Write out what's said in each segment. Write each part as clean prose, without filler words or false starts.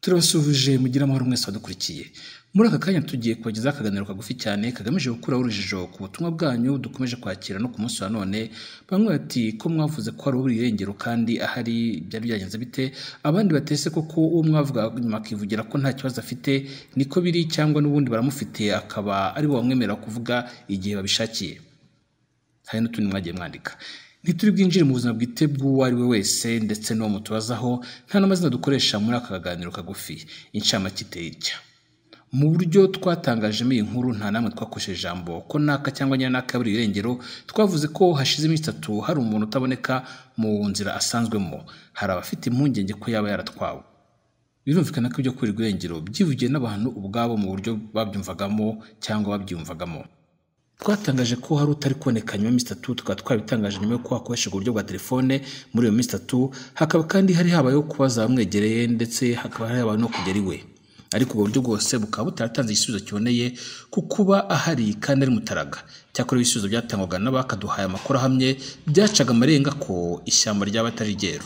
Turabasuhuje, mugire amahoro mwese wadukurikiye. Muri aka kanya tugiye kubagezaho akaganiro kagufi cyane kagamije gukuraho urujijo ku butumwa bwanyu dukomeje kwakira no ku munsi wa none. Bamwe bati ko mwavuze ko hari ubura irengero kandi ahari, byari byagenze bite? Abandi batese koko uwo mwavuga nyuma akivugira ko nta kibazo afite, niko biri cyangwa n'ubundi baramufite akaba ari bo bamwemerera kuvuga igihe babishakiye? Hari n'utundi mwagiye mwandika. Ntituri bwinjire mu buzima bwite bw'uwo ari we wese, ndetse n'uwo mutubazaho nta n'amazina dukoresha muri aka kaganiro kagufi. Incamake iteye itya: mu buryo twatangajemo iyi nkuru, nta namwe twakoresheje ijambo ko naka cyangwa nyiranaka yaburiwe irengero. Twavuze ko hashize iminsi 3 hari umuntu utaboneka mu nzira asanzwemo, hari abafite impungenge ko yaba yaratwawe. Birumvikana ko ibyo kuburirwa irengero byivugiye n'abantu ubwabo mu buryo babyumvagamo cyangwa babyiyumvagamo. Twatangaje ko hari utari kuboneka nyuma y'iminsi 3, tukaba twabitangaje nyuma y'uko hakoreshejwe uburyo bwa telefone muri iyo minsi 3, hakaba kandi hari habayeho kubaza abamwegereye, ndetse hakaba hari habayeho no kugera iwe. Ariko ubwo buryo bwose bukaba butaratanze igisubizo kiboneye ku kuba ahari kandi ari mutaraga. Cyakora ibisubizo byatangwaga n'abakaduhaye amakuru ahamye byacaga amarenga ko ishyamba ryaba atari ryeru.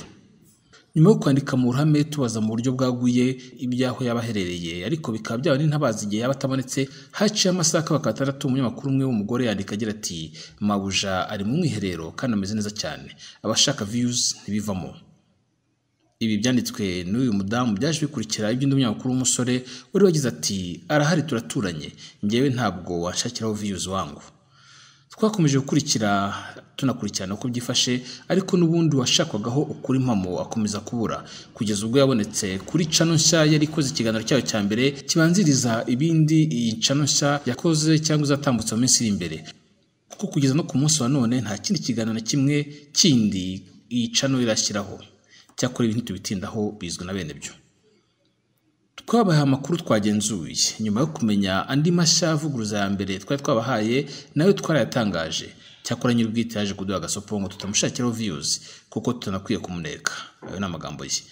Nyuma yo kwandika mu ruhame tubaza mu buryo bwaguye iby'aho yaba aherereye, ariko bikaba byaba n'intabaza igihe yaba atabonetse, haciye amasaha akaba 6, umunyamakuru umwe w'umugore yandika agira ati: "Mabuja ari mu mwiherero kandi ameze neza cyane, abashaka views ntibivamo." Ibi byanditswe n'uyu mudamu byaje bikurikira iby'undi munyamakuru w'umusore wari wagize ati: "Arahari, turaturanye, njyewe ntabwo wanshakiraho views wangu." Twakomeje gukurikira, tunakurikirana uko byifashe, ariko n'ubundi washakwagaho ukuri mpamo akomeza kubura, kugeza ubwo yabonetse kuri channel nshya yari ikoze ikiganiro cyayo cya mbere kibanziriza ibindi iyi channel nshya yakoze cyangwa izatambutsa mu minsi iri imbere, kuko kugeza no ku munsi wa none nta kindi kiganiro na kimwe kindi iyi channel irashyiraho. Cyakora ibi ntitubitindaho, bizwi na bene byo. Twabahaye amakuru twagenzuye nyuma yo kumenya andi mashya avuguruza ya mbere twari twabahaye, nayo twarayatangaje. Cyakora nyir'ubwite yaje kuduha agasopo ngo tutamushakiraho views kuko tutanakwiye kumuneka. Ayo ni amagambo ye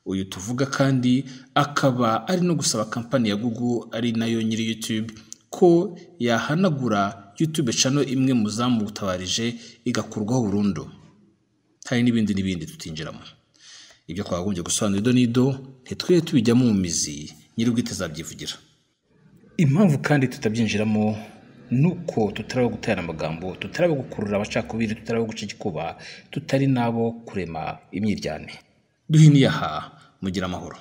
uyu tuvuga, kandi akaba ari no gusaba kampani ya Google, ari nayo nyiri YouTube, ko yahanagura YouTube channel imwe mu zamutabarije igakurwaho burundu. Hari n'ibindi n'ibindi tutinjiramo. Ibyo twakagombye gusobanura ido n'ido ntitwiye tubijyamo mu mizi, nyir'ubwite azabyivugira. Impamvu kandi tutabyinjiramo nuko tutaraba guterana amagambo, tutaraba gukurura amacakubiri, tutaraba guca igikuba, tutari nabo kurema imyiryane. Duhiniye aha, mugira amahoro.